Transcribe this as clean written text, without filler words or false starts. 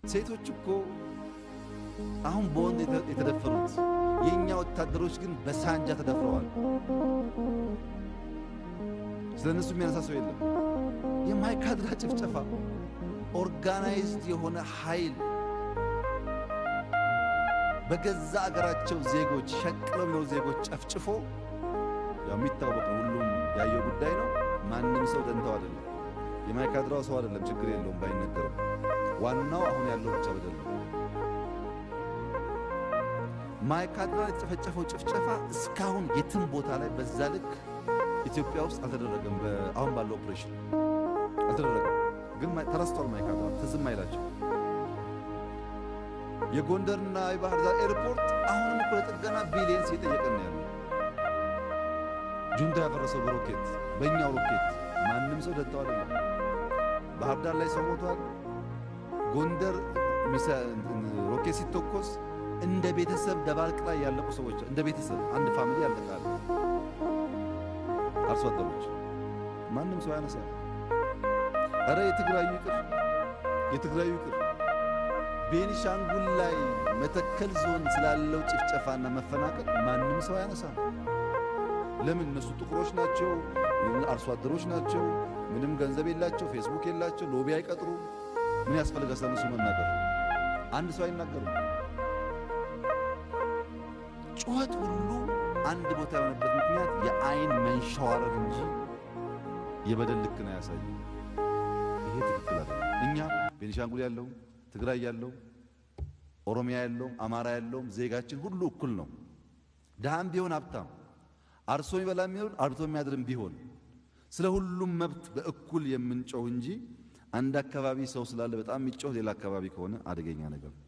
ሴቶች እኮ አሁን በወንድ የተደፈሩት፣ የእኛ ወታደሮች ግን በሳንጃ ተደፍረዋል። ስለ እነሱ የሚያነሳ ሰው የለም። የማይካድራ ጭፍጨፋ organized የሆነ ኃይል በገዛ አገራቸው ዜጎች፣ ሸቅለው የሚኖሩ ዜጎች ጨፍጭፎ፣ ያው የሚታወቅ ነው። ሁሉም ያየው ጉዳይ ነው። ማንም ሰው ደንታው አይደለም። የማይካድራው ሰው አይደለም፣ ችግር የለውም ባይነገርም። ዋናው አሁን ያለው ብቻ በደል ነው። ማይካድራ የተጨፈጨፈው ጭፍጨፋ እስካሁን የትም ቦታ ላይ በዛ ልክ ኢትዮጵያ ውስጥ አልተደረገም። አሁን ባለው ኦፕሬሽን አልተደረገም። ግን ተረስቷል። ማይካድራ ትዝም አይላቸው። የጎንደርና የባህር ዳር ኤርፖርት አሁንም እኮ ለጥገና billions እየጠየቀን ነው ያለው። ጁንታ ያፈረሰው በሮኬት፣ በእኛው ሮኬት ማንም ሰው ደንታው አይደለም። ባህር ዳር ላይ ሰው ሞቷል። ጎንደር ሮኬት ሲተኮስ እንደ ቤተሰብ ደባርቅ ላይ ያለቁ ሰዎች፣ እንደ ቤተሰብ አንድ family ያለቃል። አርሶ አደሮች ማንም ሰው ያነሳል። እረ የትግራዩ ይቅር፣ የትግራዩ ይቅር። ቤኒሻንጉል ላይ መተከል ዞን ስላለው ጭፍጨፋና መፈናቀል ማንም ሰው ያነሳል። ለምን? እነሱ ጥቁሮች ናቸው፣ አርሶ አደሮች ናቸው። ምንም ገንዘብ የላቸው፣ ፌስቡክ የላቸው፣ lobby አይቀጥሩ። ምን ያስፈልጋል ስለነሱ መናገር? አንድ ሰው አይናገርም። ጩኸት ሁሉ አንድ ቦታ የሆነበት ምክንያት የአይን መንሸዋረር እንጂ የበደል ልክ ነው ያሳየው። ይሄ ትክክል አይደለም። እኛ ቤኒሻንጉል ያለውም፣ ትግራይ ያለውም፣ ኦሮሚያ ያለውም፣ አማራ ያለውም ዜጋችን ሁሉ እኩል ነው። ድሃም ቢሆን ሀብታም፣ አርሶ የሚበላ ቢሆን አርብቶ የሚያድርም ቢሆን ስለ ሁሉም መብት በእኩል የምንጮህ እንጂ አንድ አካባቢ ሰው ስላለ በጣም የሚጮህ ሌላ አካባቢ ከሆነ አደገኛ ነገር ነው።